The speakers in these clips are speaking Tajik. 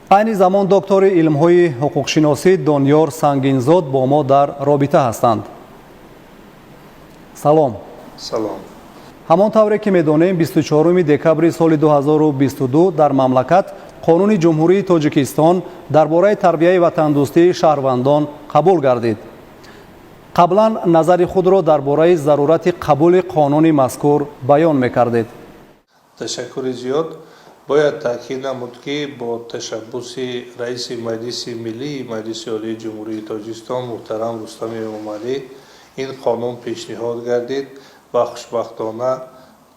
Айни замон доктори илмҳои ҳуқуқшиносӣ Дониёр Сангинзод бо мо дар робита ҳастанд. Салом. Салом. Ҳамон тавре ки медонем, 24 декабри соли 2022 дар мамлакат Қонуни Ҷумҳурии Тоҷикистон дар бораи тарбияи ватандӯстии шаҳрвандон қабул гардид. Қаблан назари худро дар бораи зарурати қабули қонуни мазкур баён мекардед. Ташаккури зиёд. Бояд таъкид намуд, ки бо ташаббуси раиси Маҷлиси Миллии Маҷлиси Олии Ҷумҳурии Тоҷикистон муҳтарам Рустами Эмомалӣ ин қонун пешниҳод гардид ва хушбахтона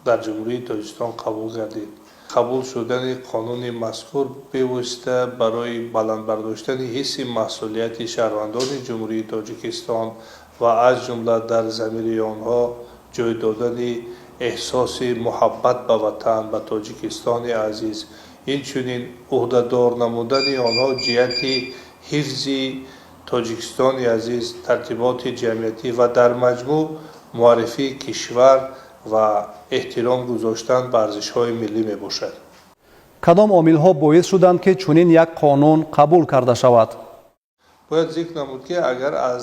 дар Ҷумҳурии Тоҷикистон қабул гардид. Қабул шудани қонуни мазкур бевосита барои баланд бардоштани ҳисси масъулияти шаҳрвандони Ҷумҳурии Тоҷикистон ва аз ҷумла дар замири онҳо ҷой додани эҳсоси муҳаббат ба ватан, ба Тоҷикистони азиз, инчунин ӯҳдадор намудани онҳо ҷиҳати ҳифзи Тоҷикистони азиз, тартиботи ҷамъиятӣ ва дар маҷмӯъ муаррифии кишвар ва эҳтиром гузоштан ба арзишҳои миллӣ мебошад. Кадом омилҳо боис шуданд, ки чунин як қонун қабул карда шавад? Бояд зикр намуд, ки агар аз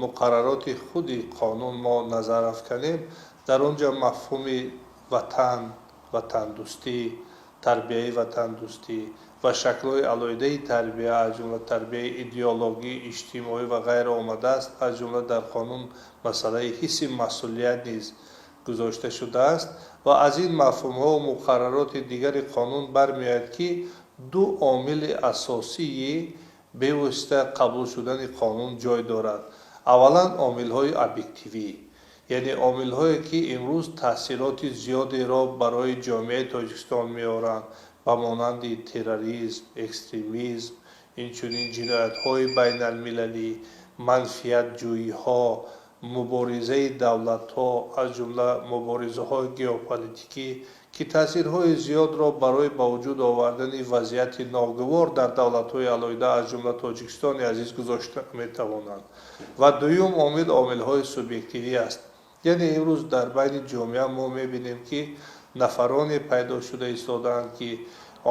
муқаррароти худи қонун мо назар афканем, дар он ҷо мафҳуми ватан, ватандӯстӣ, тарбияи ватандӯстӣ ва шаклҳои алоҳидаи тарбия, аз ҷумла тарбияи идеологӣ, иҷтимоӣ ва ғайра омадааст. Аз ҷумла дар қонун масъалаи ҳисси масъулият низ гузошта шудааст ва аз ин мафҳумҳо муқаррароти дигари қонун бармеояд, ки ду омили асосии бевосита қабул шудани қонун ҷой дорад. Аввалан, омилҳои объективӣ, яъне омилҳое, ки имрӯз таъсироти зиёдеро барои ҷомеаи Тоҷикистон меоранд, ба монанди терроризм, экстремизм, инчунин ҷиноятҳои байналмилалӣ, манфиатҷӯиҳо, муборизаи давлатҳо, аз ҷумла муборизаҳои геополитикӣ, ки таъсирҳои зиёдро барои ба вуҷуд овардани вазъияти ногувор дар давлатҳои алоҳида, аз ҷумла Тоҷикистони азиз, гузошта метавонанд. Ва дуюм омил омилҳои субъективӣ аст, яъне имрӯз дар байни ҷомеа мо мебинем, ки нафароне пайдо шуда истодаанд, ки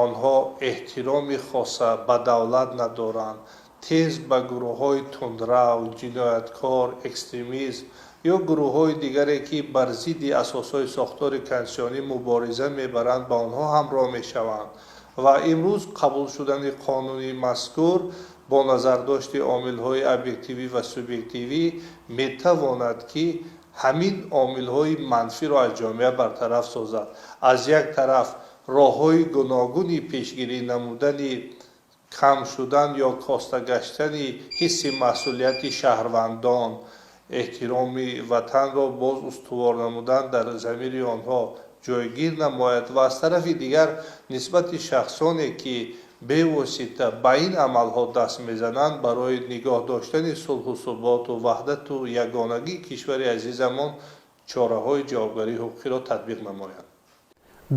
онҳо эҳтироми хоса ба давлат надоранд, тез ба гурӯҳҳои тундрав, ҷинояткор, экстремизм ё гурӯҳҳои дигаре, ки бар зидди асосҳои сохтори конститутсионӣ мубориза мебаранд, ба онҳо ҳамроҳ мешаванд. Ва имрӯз қабул шудани қонуни мазкур бо назардошти омилҳои объективӣ ва субъективӣ метавонад, ки ҳамин омилҳои манфиро аз ҷомеа бартараф созад. Аз як тараф, роҳҳои гуногуни пешгирӣ намудани кам шудан ё коста гаштани ҳисси масъулияти шаҳрвандон, эҳтироми ватанро боз устувор намудан дар замири онҳо ҷойгир намояд ва аз тарафи дигар нисбати шахсоне, ки бевосита ба ин амалҳо даст мезананд, барои нигоҳ доштани сулҳу суботу ваҳдату ягонагии кишвари азизамон чораҳои ҷавобгарии ҳуқуқиро татбиқ намоянд.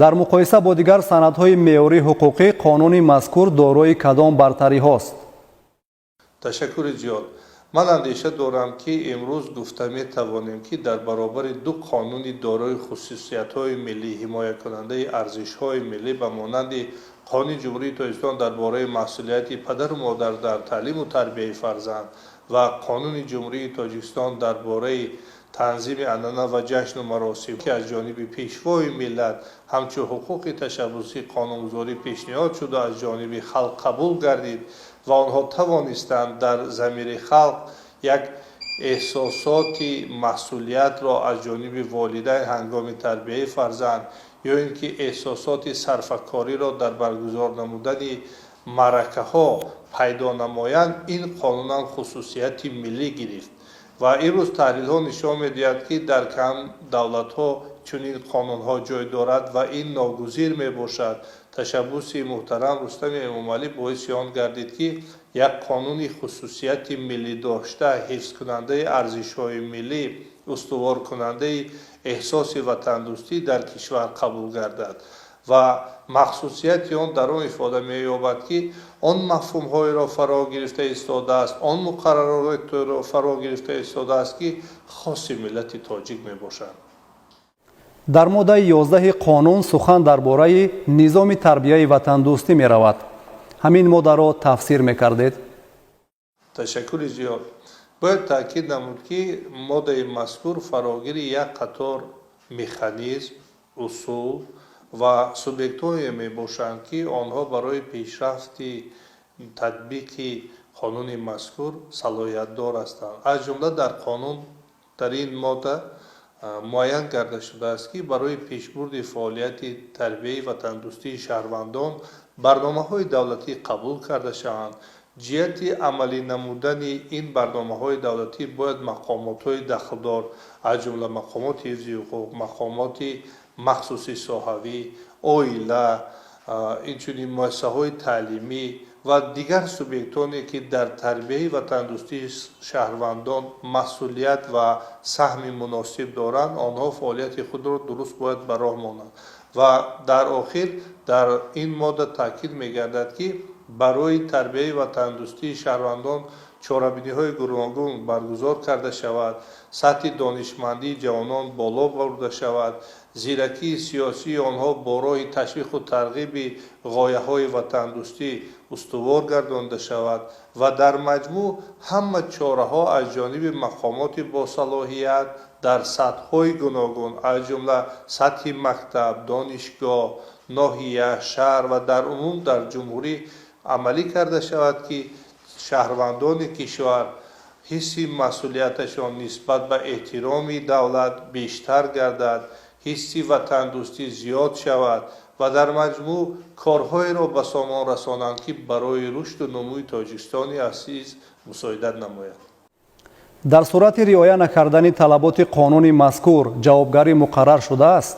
Дар муқоиса бо дигар санадҳои меъёрии ҳуқуқӣ қонуни мазкур дорои кадом бартариҳост? Ташаккури зиёд. Ман андеша дорам, ки имрӯз гуфта метавонем, ки дар баробари ду қонуни дорои хусусиятҳои миллӣ, ҳимоякунандаи арзишҳои миллӣ, ба монанди Қонуни Ҷумҳурии Тоҷикистон дар бораи масъулияти падару модар дар таълиму тарбияи фарзанд ва Қонуни Ҷумҳурии Тоҷикистон дар бораи танзими анъана ва ҷашну маросим, ки аз ҷониби Пешвои миллат ҳамчун ҳуқуқи ташаббусӣ қонунгузорӣ пешниҳод шуда, аз ҷониби халқ қабул гардид ва онҳо тавонистанд дар замири халқ як эҳсосоти масъулиятро аз ҷониби волидайн ҳангоми тарбияи фарзанд ё ин ки эҳсосоти сарфакориро дар баргузор намудани маъракаҳо пайдо намоянд, ин қонунам хусусияти миллӣ гирифт. Ва имрӯз таҳлилҳо нишон медиҳад, ки дар кам давлатҳо чунин қонунҳо ҷой дорад ва ин ногузир мебошад. Ташаббуси муҳтарам Рустами Эмомалӣ боиси он гардид, ки як қонуни хусусияти миллӣ дошта, ҳифзкунандаи арзишҳои миллӣ, устуворкунандаи эҳсоси ватандӯстӣ дар кишвар қабул гардад. Ва махсусияти он дар он ифода меёбад, ки он мафҳумҳоеро фаро гирифта истодааст, он муқарраротеро фаро гирифта истодааст, ки хоси миллати тоҷик мебошанд. Дар моддаи 11-и қонун сухан дар бораи низоми тарбияи ватандӯстӣ меравад. Ҳамин моддаро тафсир мекардед? Ташаккури зиёд. Бояд таъкид намуд, ки моддаи мазкур фарогири як қатор механизм, усул ва субъектҳое мебошанд, ки онҳо барои пешрафти татбиқи қонуни мазкур салоҳиятдор ҳастанд. Аз ҷумла дар қонун дар ин модда муайян карда шудааст, ки барои пешбурди фаъолияти тарбияи ватандӯстии шаҳрвандон барномаҳои давлатӣ қабул карда шаванд. Ҷиҳати амалӣ намудани ин барномаҳои давлатӣ бояд мақомотҳои дахлдор, аз ҷумла мақомоти ҳифзи ҳуқуқ, мақомоти махсуси соҳавӣ, оила, инчунин муассисаҳои таълимӣ ва дигар субъектоне, ки дар тарбияи ватандӯстии шаҳрвандон масъулият ва саҳми муносиб доранд, онҳо фаъолияти худро дуруст бояд ба роҳ монанд. Ва дар охир дар ин модда таъкид мегардад, ки барои тарбияи ватандӯстии шаҳрвандон чорабиниҳои гуногун баргузор карда шавад, сатҳи донишмандии ҷавонон боло бурда шавад, зиракии сиёсии онҳо бо роҳи ташвиқу тарғиби ғояҳои ватандӯстӣ устувор гардонда шавад ва дар маҷмӯъ ҳама чораҳо аз ҷониби мақомоти босалоҳият дар сатҳҳои гуногун, аз ҷумла сатҳи мактаб, донишгоҳ, ноҳия, шаҳр ва дар умум дар ҷумҳурӣ амалӣ карда шавад, ки шаҳрвандони кишвар ҳисси масъулияташон нисбат ба эҳтироми давлат бештар гардад, ҳисси ватандӯстӣ зиёд шавад ва дар маҷмӯъ корҳоеро ба сомон расонанд, ки барои рушду нумӯи Тоҷикистони азиз мусоидат намояд. Дар сурати риоя накардани талаботи қонуни мазкур ҷавобгарӣ муқаррар шудааст?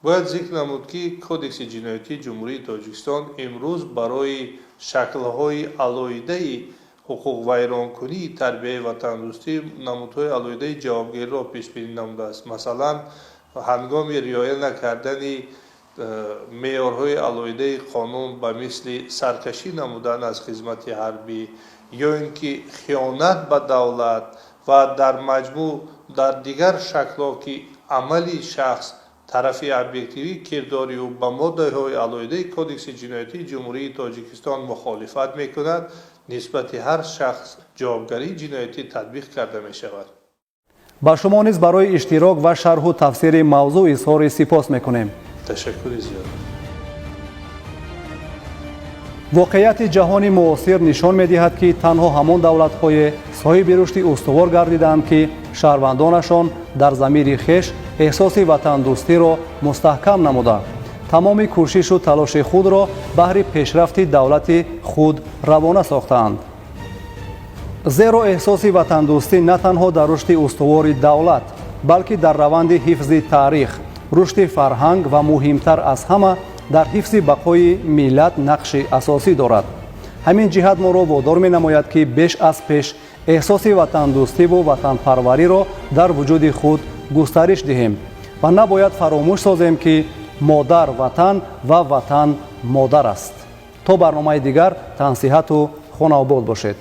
Бояд зикр намуд, ки Кодекси ҷиноятии Ҷумҳурии Тоҷикистон имрӯз барои шаклҳои алоҳидаи ҳуқуқвайронкунии тарбияи ватандӯстӣ намудҳои алоҳидаи ҷавобгириро пешбинӣ намудааст. Масалан, ҳангоми риоя накардани меъёрҳои алоҳидаи қонун ба мисли саркашӣ намудан аз хизмати ҳарбӣ ё ин ки хиёнат ба давлат ва дар маҷмӯъ дар дигар шаклҳо, ки амали шахс тарафи объективии кирдори ӯ ба моддаҳои алоҳидаи Кодекси ҷиноятии Ҷумҳурии Тоҷикистон мухолифат мекунад, нисбати ҳар шахс ҷавобгарии ҷиноятӣ татбиқ карда мешавад. Ба шумо низ барои иштирок ва шарҳу тафсири мавзӯъ изҳори сипос мекунем. Ташаккури зиёд. Воқеияти ҷаҳони муосир нишон медиҳад, ки танҳо ҳамон давлатҳое соҳиби рушди устувор гардиданд, ки шаҳрвандонашон дар замири хеш эҳсоси ватандӯстиро мустаҳкам намуда, тамоми кӯшишу талоши худро баҳри пешрафти давлати худ равона сохтаанд. Зеро эҳсоси ватандӯстӣ на танҳо дар рушди устувори давлат, балки дар раванди ҳифзи таърих, рушди фарҳанг ва муҳимтар аз ҳама дар ҳифзи бақои миллат нақши асосӣ дорад. Ҳамин ҷиҳат моро водор менамояд, ки беш аз пеш эҳсоси ватандӯстиву ватанпарвариро дар вуҷуди худ густариш диҳем ва набояд фаромӯш созем, ки модар ватан ва ватан модар аст. То барномаи дигар тансиҳату хонаобод бошед.